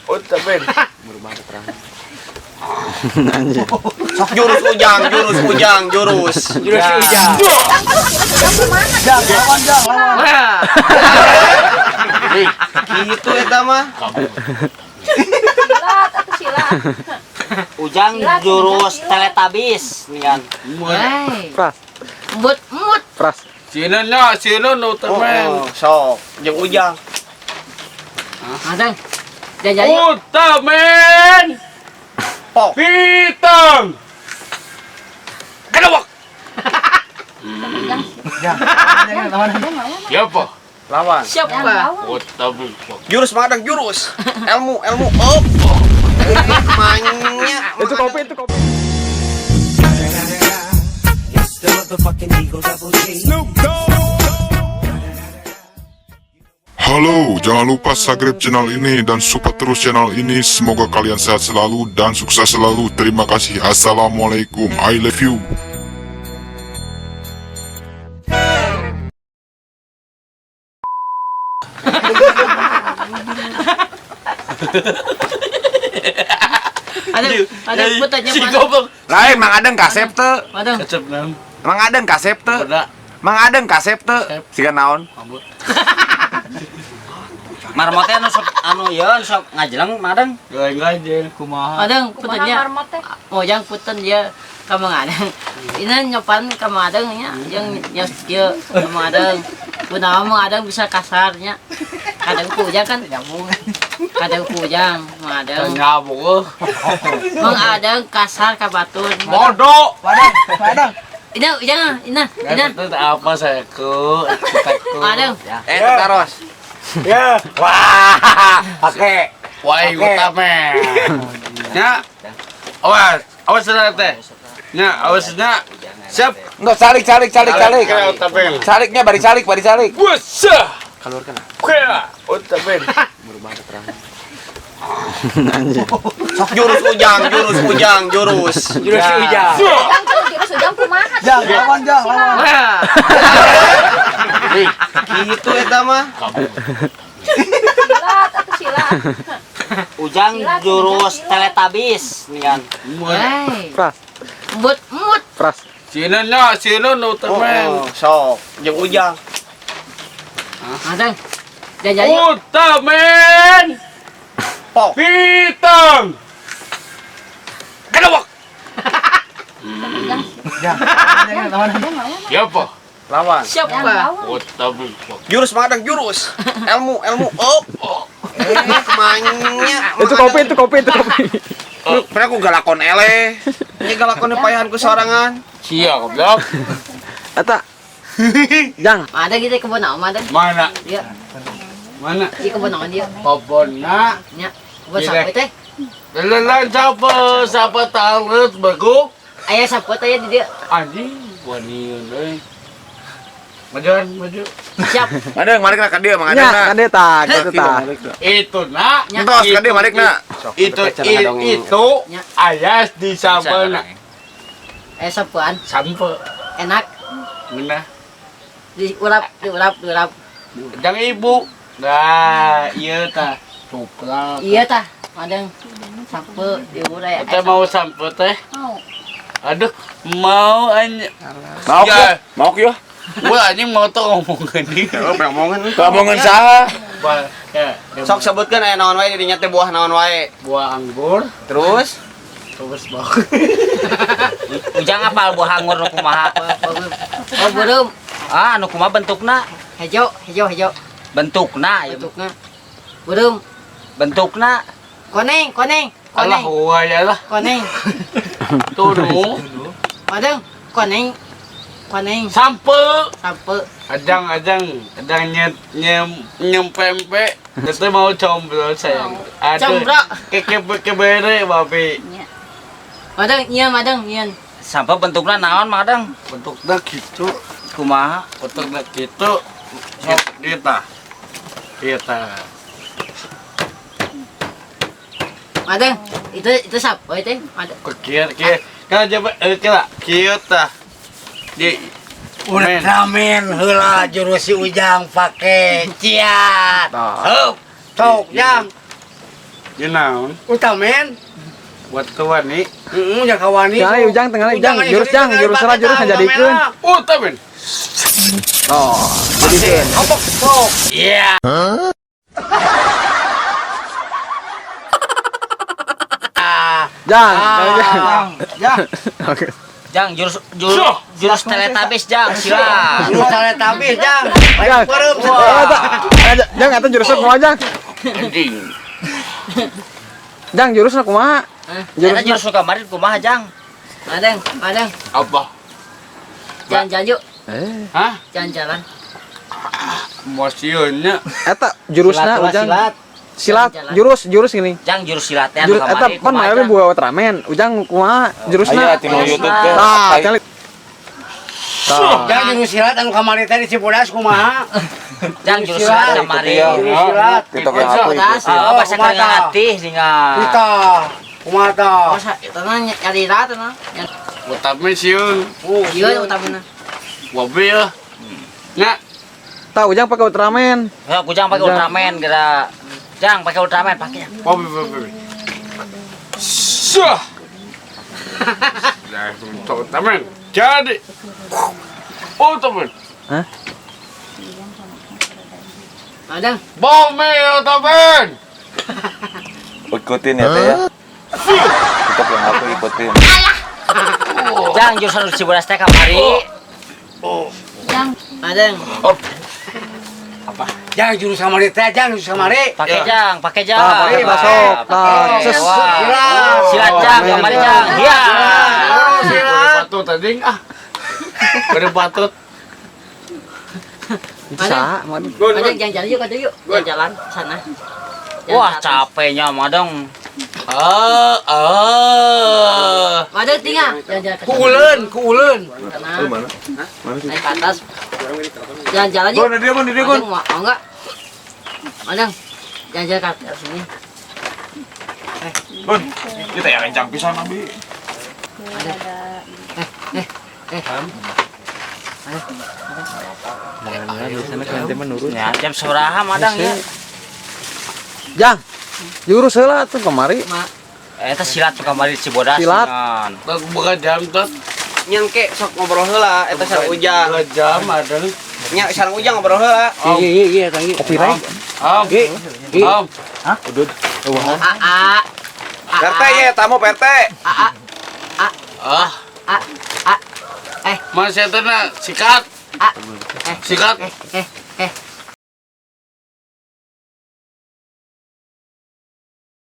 Ultraman. Sok jurus Ujang, jurus Ujang, jurus. Jurus Ujang. Jang, lawan Jang, lawan. Gitu eta mah. Silat atau silat. Ujang Silat, jurus silat. Teletubbies nih kan. Hei. Pras, Mut mut. pras. Sieun nya, sieun Ultraman. Oh, sok jeung Ujang. Adeng. Jangan jadi. Ultraman. Pok. Hitam. Kedewak. Jang, lawan, lawan. Siapa? Lawan. Siapa? Ultraman. Jurus Mang Adeng, jurus. Ilmu, ilmu. Oh. Manya. Itu kopi, itu kopi. Halo, jangan lupa subscribe channel ini dan support terus channel ini. Semoga kalian sehat selalu dan sukses selalu. Terima kasih. Assalamualaikum. I love you. Adeng, adeng putannya Si mana? goblok. Lain Mang Adeng kasep teu. Adeng. Kecep nam. Mang Adeng kasep teu. Beda. Mang Adeng kasep teu. Siga naon? Mabut. Marmotnya anu sok anu ieu anu sok ngajeleng Mang Adeng. Lain aja kumaha. Adeng putannya. Mojang puten dia ka Mang Adeng. Ini nyopan ka Mang Adeng nya, jeung nyos kieu ka Mang Adeng. Kunaon Mang Adeng bisa kasarnya. Kadang ku Ujang kan kadang ku Ujang Mang Adeng. Nyabuk. Mang Adeng kasar ka batur. Bodoh. Padang, padang. Ina Ujang, ina, ina. Itu apa saya ku? Mang Adeng. Eh, taros. Ya. Wah, pakai. Wah, Ultraman. Nya. Awas, awas sana teh. Nya, awas nya. Siap. Enggak salik salik salik salik. Ultraman. Saliknya bari salik, bari salik. Wasa. Keluarkan. Ultraman. Sok jurus Ujang, jurus Ujang, jurus. Jurus Ujang. Jang, lawan Jang, lawan. Gitu eta mah. Silat atau silat. Ujang jurus Teletubbies nih kan. Hei. Pras, Mut mut. pras. Sieun nya, sieun Ultraman. Oh, sok jeung Ujang. Adeng. Jangan jadi. Ultraman. Pok. Hitam. Kedewak. Jang, lawan, lawan. Siapa? Lawan. Siapa? Ultraman. Jurus Mang Adeng, jurus. Ilmu, ilmu. Oh. Manya. Itu kopi, itu kopi, itu kopi. Pernah aku galakon eleh. Ini galakonnya payahan ku sorangan. Sia goblok. Eta. Jang, Ada gitu kebun naon Adeng? Mana? Iya, Mana? iya kebun naon dia. Kebonna. Nya, kebun sapu teh. Lelan siapa? Siapa tahu bego? Aya sapu teh di dia. Anjing, waniun euy. Majuan, maju. Siap. Adeng malikna ka dieu Mang Adeng nya na. kan dia tah, gitu tah. Itu nak. Nya. Entos ka dieu malikna. Itu itu Nya. ayas di sampeu Aya sapuan. Sampe. Enak Ngeunah. diurap, diurap, diurap. Jang ibu. Nah, iya tah. Coklat. Iya tah, Adeng. Sapu diurai. Teh mau sampe teh? Mau. Aduh, mau anjing. Mau Ya. ya? Mau ya? Gua anjing mau tuh ngomong gini. Oh, ngomongin. Ngomongin saha? Bah, ya, Sok sebutkeun aya naon wae di dinya teh buah naon wae. buah anggur, Terus terus bau. Ujang apal buah anggur nu kumaha? Oh, belum. Ah, anu kumaha bentukna? Hejo, hejo, hejo. Bentukna ya. Bentuknya. Belum. Bentukna Koneng, koneng, Alah, koneng, wah ya lah. koneng. Tunu, Adeng, koneng. Koneng, sampe. sapu. Ajang, ajang, ajang nyet nyem nyempempe. Itu mau combro sayang. Aduh. Combro. Keke kebere babi. Adeng, iya, Adeng, iya. sampai bentukna naon Mang Adeng? Bentuknya gitu, Kumaha? bentuknya gitu. Kita, kita. Adeng, itu sapu itu. Adeng. Kekir, kir. Kalau coba, kira, kita. Di, Ultraman heula jurus si Ujang pake ciat. Hup, sok Jang. Ieu naon? Ultraman. Buat kawani. Heeh, jangan kawani. Jangan Ujang tengah Ujang jurus jang jurus lah jurus ngajadikeun. Ultraman. Oh, jadikeun. Opok, sok. Iya. Jang, jang. Jang. Oke. Jang jurus jurus jurus Teletubbies Jang, sila. Jurus Teletubbies Jang. Jang. Peureum. Eta, Jang eta jurusna kumaha Jang? Anjing. Jang jurusna kumaha? Eta jurus nu kamari kumaha Jang? Madang, madang. Apa? Jalan-jalan yuk. Eh, Hah? Jalan-jalan. Mau sieun nya. eta jurusna Silat, Ujang. Silat, jurus jurus gini. Jang jurus silatnya nu Jurus eta kamari pan kumaha mah Jang? buah Ultraman. Ujang kumaha jurusna? Aya tinu YouTube teh. Tah, calik. Tah. Jang jurus silat anu kamari teh di Cibodas kumaha? Jang jurus silat kamari. Iya. Jurus silat. TikTok yang aku ikutin. Oh, bahasa keur ngalatih ningal. Kita kumaha tah? Oh, eta na nyari rata na. Ultraman sieun. Oh, Iya, utamina. Wabe ya. Nya. Tah Ujang pakai Ultraman. Ya, Ujang pakai Ujang. Ultraman geura. Jang pakai Ultraman pakai. Wabe wabe. Syah. Nah, untuk Ultraman. Jadi Ultraman. Hah? Madang. Bome Ultraman. Ikutin ya teh ya. TikTok yang aku ikutin. Jang jurus anu Cibodas teh kamari. Jang. Madang. Jang jurus kamari teh, jang jurus kamari. Pakai Jang, pakai Jang. Tah, pakai masuk. Tah, ses. Wah. Silat. Silat Jang, kamari Jang. Iya. Silat. Batu tadi ah. Bade batut. Bisa, Madang. Madang jalan-jalan yuk, kata yuk. Jalan-jalan sana. Jalan Wah, ke atas. capeknya Madang. Ah, ah. Madang tinggal. Jalan-jalan ke sana. Kuuleun, kuuleun. Sana. Naik ke atas. Jalan-jalan yuk. Gon, dia Gon, dia Gon. Madang mau enggak? Madang. Jalan-jalan ke atas sini. Gon, kita yang kencang pisan abi. Biasanya kalian menurut. Ya, jam sabaraha Madang ya. Jang, jurus heula tuh kemari. Ma, Eta silat tuh kamari Cibodas. Silat. Ningan. Tak buka jam tot. Nyangke sok ngobrol heula eta sareng Ujang. Buka jam ada. Nya sareng Ujang ngobrol heula. Iya, iya, iya, tanggi. Copyright. Om. Om. A A A PRT ya tamu PRT. A A Ah. A A Mas saya na sikat. A Sikat. eh eh